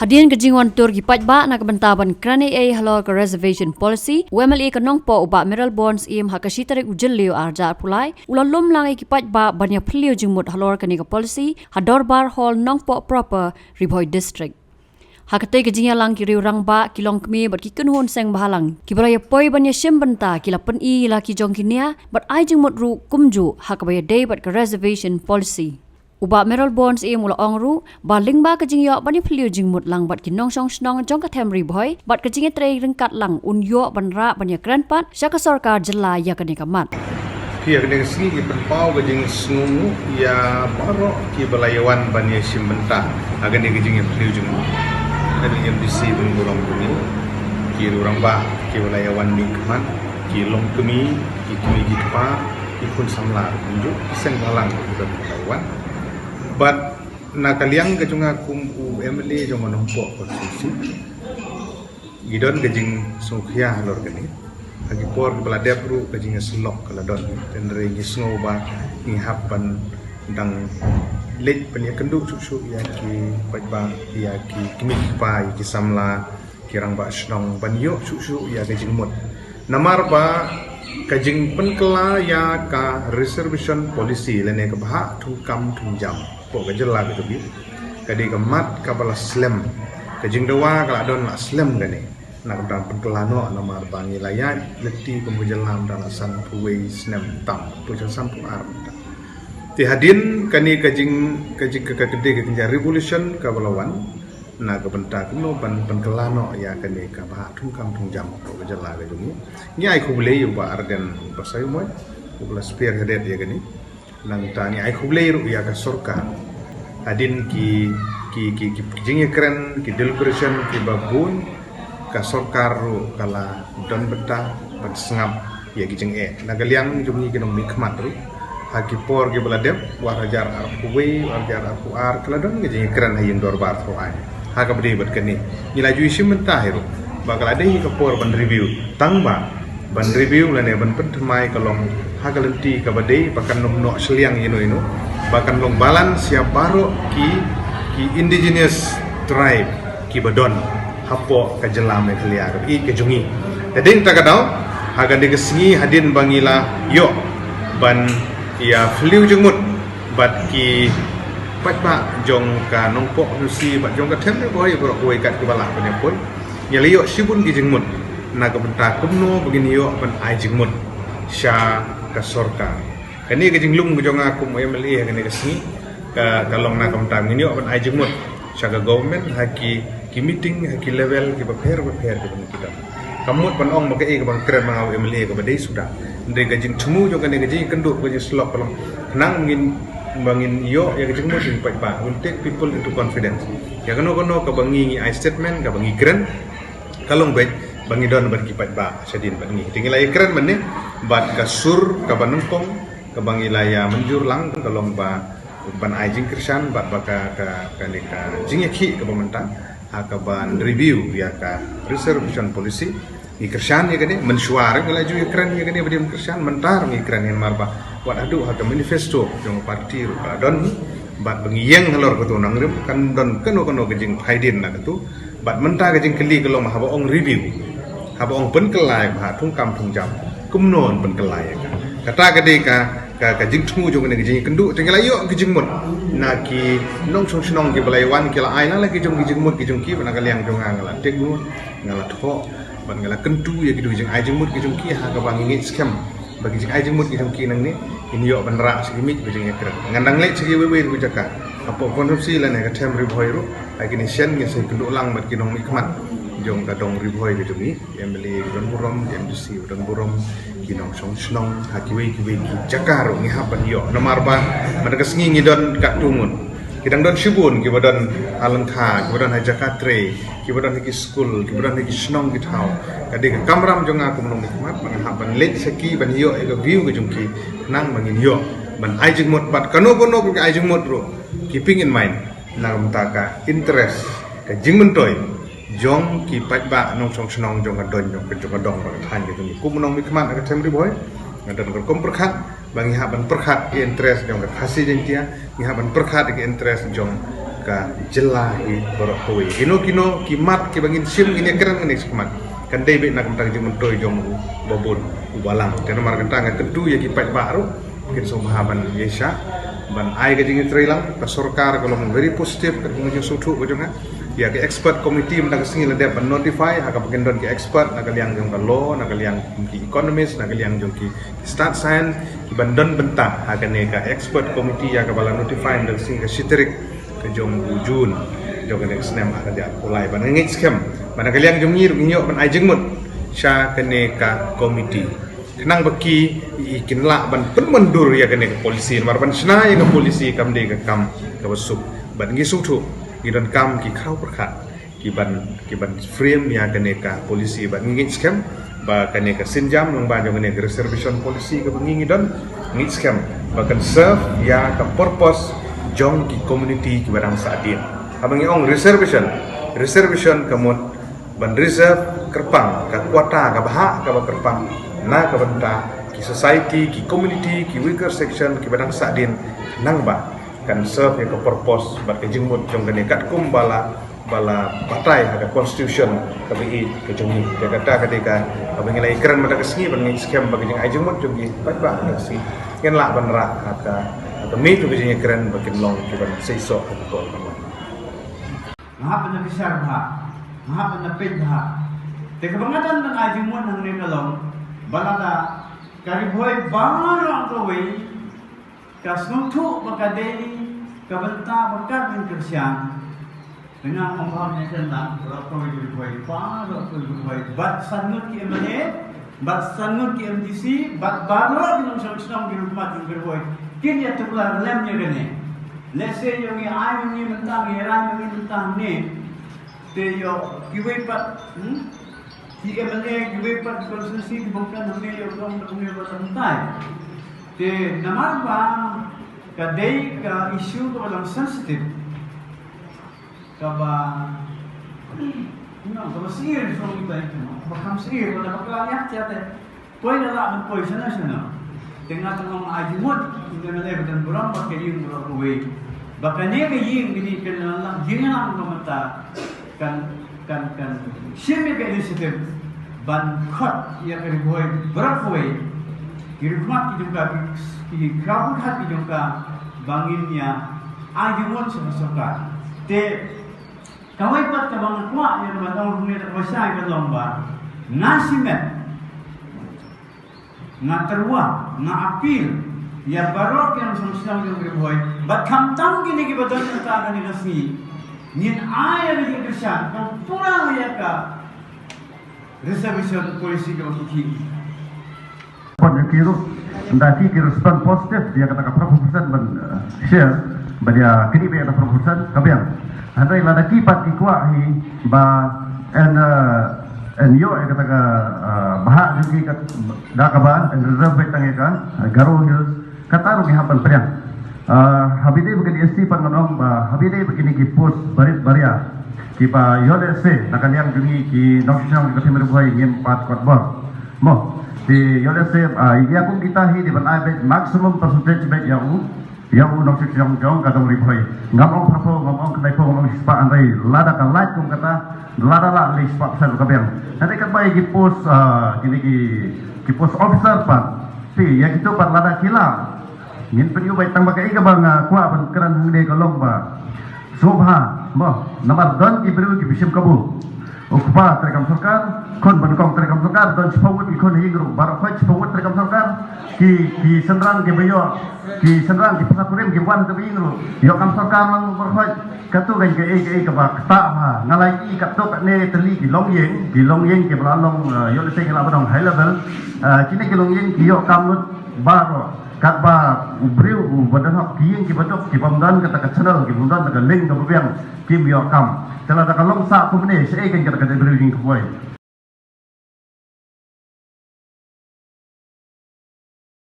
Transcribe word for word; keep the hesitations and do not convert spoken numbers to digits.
Hadien ka jingwan tur ki paidbah na ka bynta ban kren ei ei halor ka reservation policy, u M L A ka Nongpoh u Bah Mayralborn Syiem ha ka shi tarik u Jylliew arhajar arphew lai u la lum lang ïa ki paidbah ban ïa phylliew jingmut halor kane ka policy ha Dorbar Hall Nongpoh proper, Ri Bhoi District. Ha katei ka jingïalang ki riew rangbah, ki longkmie bad ki kynhun seng bhalang kiba la ïa poi ban ïa shim bynta ki la pyni ïa la ki jong ki nia bad ai jingmut ruh kumjuh ha kaba ïadei bad ka reservation policy. U Bah Mayralborn Syiem u la ong ruh ba lyngba ka jingïoh ban ïa phylliew jingmut lang bad ki nongshong shnong jong ka them Ri Bhoi bad ka jingïatrei ryngkat lang un ïoh ban rah ban ïa kren pat sha ka sorkar jylla ïa kane ka mat. Phi ïa kane ka sngi ngi pynpaw ka jingsngewnguh ïa baroh kiba la ïa wan ban ïa shim bynta ha kane ka jingïaphylliew jingmut. Ka dei M D C Donburom, ki riew rangbah kiba la ïa wan mihkhmat, ki longkmie, ki kmie ki kpa, ki khun samla, kumjuh ki seng bhalang kiba la ïa wan. Bad na ka liang ka jong nga kum u M L A jong ka Nongpoh constituency, ngi don ka jingsngewkhia halor kane. Ha ki por kiba la dep ruh ka jingïasyllok ka la don, hynrei ngi sngew ba ngi hap ban dang leit ban ïakynduh shuh shuh ïa ki paidbah, ïa ki kmie ki kpa, ïa ki samla, ki rangbah shnong ban ïoh shuh shuh ïa ka jingmut. Namar ba ka jingpynkylla ïa ka reservation policy lane ka bhah thungkam thungjam hapoh ka jylla ka jong ngi ka dei ka mat kaba la slem. Ka jingdawa ka la don la slem kane. Na ka bynta pynkylla noh namar ba ngi la ïaid lynti kum ka jylla mynta la sanphew wei snem tam, pynkylla sanphew ar mynta. Te hadien kane ka jing, ka jing, ka, ka, ka dei ka jing revolution kaba la wan na ka bynta kumno ban pynkylla noh ïa kane ka bhah thungkam thungjam hapoh ka jylla ka jong ngi. Ngi ai khublei ïa u Bah Ardent Basaiawmoit uba la spearhead ïa kane. Nangta ngi ai khublei ruh ïa ka sorkar hadien ki, ki, ki, ki jingïakren, ki deliberation kiba bun, ka sorkar ruh ka la don bynta ban sngap ïa ki jingeh. Na ka liang jong ngi ki nongmihkhmat ruh, ha ki por kiba la dep, arhajar arphew wei, arhajar arphew ar, ka la don ka jingïakren ha ïing dorbar thaw aiñ. Ha kaba dei bad kane, ngi la ju ïashim bynta hi ruh ba ka la dei ka por ban review, tang ba ban review lane ban pynthymmai ka long ha ka lynti kaba dei, ba kan ym noh shiliang ïano ïano, ba kan long balance ïa baroh ki, ki indigenous tribe kiba don hapoh ka jylla Meghalaya kaba ïeit ka jong ngi. Te dei nangta ka daw, ha kane ka sngi hadien ba ngi la ïoh ban ïa phylliew jingmut bad ki paidbah jong ka Nongpoh constituency bad jong ka them Ri Bhoi baroh kawei kat kiba lah ban ïa poi, ngi la ïoh shibun ki jingmut na ka bynta kumno ba ngin ïoh ban ai jingmut sha ka sorkar. Kane ka jinglum ka jong nga kum u M L A ha kane ka sngi ka, ka long na ka bynta ngin ïoh ban ai jingmut sha ka government ha ki, ki meeting ha ki level kiba pher ba pher kiba ngi don. Kam mut ban ong ba kaei kaba nga kren ma nga u M L A kaba dei suda. Hynrei ka jingthmu jong kane ka jingïakynduh ka jingïasyllok ka long khnang ba ngin, ba ngin ïoh ïa ka jingmut jong ki paidbah, will take people into confidence. Ïa kano kano kaba ngi, ngi ai statement, kaba ngi kren, ka long beit ba ngi don bad ki paidbah shadien bad ngi. Te ngi la ïakren mynne bad ka sur kaba nyngkong kaba ngi la ïa mynjur lang ka long ba ban ai jingkyrshan bad ba ka, ka, kane ka jingïakhih kaba mynta ha kaban review ïa ka reservation policy. Ngi kyrshan ïa kane, mynshuwa ruh ngi la ju ïakren ïa kane ba dei ban kyrshan, mynta ruh ngi kren ïa namar ba wat haduh ha ka manifesto jong ka party ruh ka la don hi bad ba ngi ïeng halor kato nongrim, kan don kano kano ka jingphaidien na kato. Bad mynta ka jingkylli ka long haba ong review, haba ong pynkylla ïa ka bhah thungkam thungjam, kumno yn pynkylla ïa ka. Kata ka dei ka, ka, ka jingthmu jong kane ka jingïakynduh, te ngi la ïoh ka jingmut na ki nongshong shnong kiba la ïa wan, ki la ai la la ki jong ki jingmut ki jong ki, bad na ka liang jong nga, nga la take note, nga la thoh bad nga la kyntu ïa kito ki jingai jingmut ki jong ki ha kaba ngi ngeit skhem ba ki jingai jingmut ki jong ki nangne kin ïoh ban rah sha ki miej ba jingïakren. Ngan dang leit sha kiwei wei ruh ki jaka hapoh constituency lane ka them Ri Bhoi ruh, ha kine ki sien ngin sa ïakynduh lang bad ki nongmihkhmat jong ka dong Ri Bhoi ka jong ngi, ki M L A ki don burom, ki M D C ki don burom, ki nongshong shnong ha kiwei kiwei ki jaka ruh ngi hap ban ïoh. Namar ba mynta ka sngi ngi don katto ngut, ki dang don shibun kiba don ha lyngkha, kiba don ha jaka trei, kiba don ha ki skul, kiba don ha ki shnong ki thaw. Ka dei ka kamram jong nga kum u nongmihkhmat ba nga hap ban leit sha ki ban ïoh ïa ka view ka jong ki, khnang ba ngin ïoh ban ai jingmut bad kano kano ka ai jingmut ruh, keeping in mind na ka bynta ka interest, ka jingmyntoi jong ki paidbah nongshong shnong jong ka dong, jong ka, jong ka dong bad ka thaiñ ka jong ngi. Kum u nongmihkhmat na ka them Ri Bhoi, nga don ka rukom pyrkhat ba ngi hap ban pyrkhat ïa ki interest jong ka Khasi Jaiñtia, ngi hap ban pyrkhat ïa ki interest jong ka jylla hi baroh kawei. Kino kino ki mat kiba ngin shim, ngin ïakren, ngin ïa shim mat. Kan dei beit na ka bynta ka jingmyntoi jong u babun u balang. Te namar kata nga kyntu ïa ki paidbah ruh, kin sngewbha ban ïa shah, ban ai ka jingïatreilang. Ka sorkar ka long very positive, ka jingïasngewthuh ka jong nga. Ïa ka expert committee mynta ka sngi la dep ban notify, ha kaba kin don ki expert na ka liang jong ka law, na ka liang ki economist, na ka liang jong ki stad science, kiban don bynta ha kane ka expert committee ïa kaba la notify mynta ka sngi, ka shi tarik ka jong u June jong kane ka snem ar hajar arphew lai. Ban ngeit skhem ba na ka liang jong ngi ruh ngin ïoh ban ai jingmut sha kane ka committee, khnang ba ki, i, kin lah ban pynmyndur ïa kane ka policy. Namar ban shna ïa ka policy kam dei ka kam kaba suk. Bad ngi sngewthuh ngi donkam ki khraw pyrkhat kiban, kiban frame ïa kane ka policy. Bad ngi ngeit skhem ba kane ka sienjam lyngba jong kane ka reservation policy kaba ngi ngi don, ngeit skhem ba kan serve ïa ka purpose jong ki community kiba dang sahdien. Haba ngi ong reservation, reservation ka mut ban reserve kyrpang, ka quota kaba hap, kaba kyrpang na ka bynta ki society, ki community, ki weaker section kiba dang sahdien, nangba kan serve ïa ka purpose bad ka jingmut jong kane katkum ba la, ba la batai ha ka constitution kaba ïeit ka jong ngi. Te kata ka dei kaba ngi la ïakren mynta ka sngi, ban ngeit skhem ba ka jingai jingmut jong ngi paidbah mynta ka sngi ngin lah ban rah ha ka, ha ka mih jong ka jingïakren ba kin long kiban seisoh ha ka kol. Nga hap ban da pyrshang bha, nga hap ban da peit bha. Te kaba nga don ban ai jingmut hangne ka long ba lada ka Ri Bhoi baroh kawei ka sngewthuh ba ka dei ka bynta ba ka jingkyrshan. Te nga ong bha ne kan da baroh kawei ka Ri Bhoi, baroh kawei ka Ri Bhoi, bad san ngut ki M L A, bad san ngut ki M D C, bad baroh ki nongshong shnong ki ruh mat ki Ri Bhoi kin ïa tuklar lem ïa kane. Lehse ïa ngi ai ngi mynta, ngi rai ngi mynta ne. Te ïoh kiwei pat, hmm? Ki M L A kiwei pat ki constituency ki bym kren hangne, ïoh kren hangne ba tang tai. Te namar ba ka dei ka issue kaba long sensitive, kaba, you know, kaba sngewsih jong ngi ba, you know, kaba kham sngewsih, kaba khlaiñ ïa te. Poi la lah ban poi shano shano. Te nga tang ong ai jingmut ïa ki M L A ba don burom bad ka ïing baroh kawei, ba kane ka ïing kane kan long ïing lang ba mynta kan, kan, kan shim ïa ka initiative ban khot ïa ka Ri Bhoi baroh kawei, ki ruh mat ki jong ka, ki, ki khraw pyrkhat ki jong ka, ba ngin ïa ai jingmut sha ka sorkar. Te kawei pat kaba nga kwah ïa ban ong hangne da kaba shai ka long ba nga shimet, nga tyrwa, nga appeal ïa baroh ki nongshong shnong jong ka Ri Bhoi, bad khamtam kine kiba don mynta kane ka sngi, ngin ai ïa ka jingkyrshan ka pura ïa ka reservation policy kaba ki khih. Pat ïa ki ruh, ynda ki, ki respond positive ïa kata ka phraphew percent ban, eh, share, ban ïa kine ba ïa kata phraphew percent ka biang. Hynrei lada ki pat ki kwah hi ba yn, eh, yn ïoh ïa kata ka, eh, bhah jong ki ka, da kaba yn reserve beit tang ïa ka, eh, Garo Hills, kata ruh ngi hap ban pdiang. Ah, haba ïadei bad ka D S T pat ngan ong ba haba ïadei bad kine ki post barit baria kiba ïoh lehse na ka liang jong ngi ki nongshong shnong jong ka Ri Bhoi ngim pat kot bor. Mo, te ïoh lehse, ah, ïa kum kita hi dei ban ai beit maximum percentage beit ïa u, ïa u nongshong shnong jong ka dong Ri Bhoi. Ngam ong phraphew, ngam ong khyndaiphew, ngam ong shispah, hynrei lada ka lait kum kata, lada lah leit shispah percent ka biang. Hynrei katba ïa ki post, ah, kine ki, ki post officer pat, te ïa kito pat lada ki lah, ngin pynïoh beit. Tang ba kaei kaba nga kwah ban kren hangne ka long ba sngewbha mo, namar don ki briew kiba shim kabu. U kpa treikam sorkar, khun ba nyngkong treikam sorkar, don shiphew ngut ki khun ha ïing ruh baroh khoit shiphew ngut treikam sorkar. Ki, ki shynrang kiba ïoh, ki shynrang ki pisa kurim kiba wan ha kaba ïing ruh ïoh kam sorkar lang baroh khoit. Kato kan kaei kaei kaba ktah bha. Nga la ïohi katto katne tylli ki longïing, ki longïing kiba la long, eh, ïoh lehse ngi lah ban ong high level. Eh, kine ki longïing ki ïoh kam lut baroh. Katba u briew uba don ha ki ïing kiba duk, ki bym don kata ka channel, ki bym don kata ka link kaba biang, kim ïoh kam. Te lada ka long sah kumne, shaei kan kata ka dei briew jingkhuslai.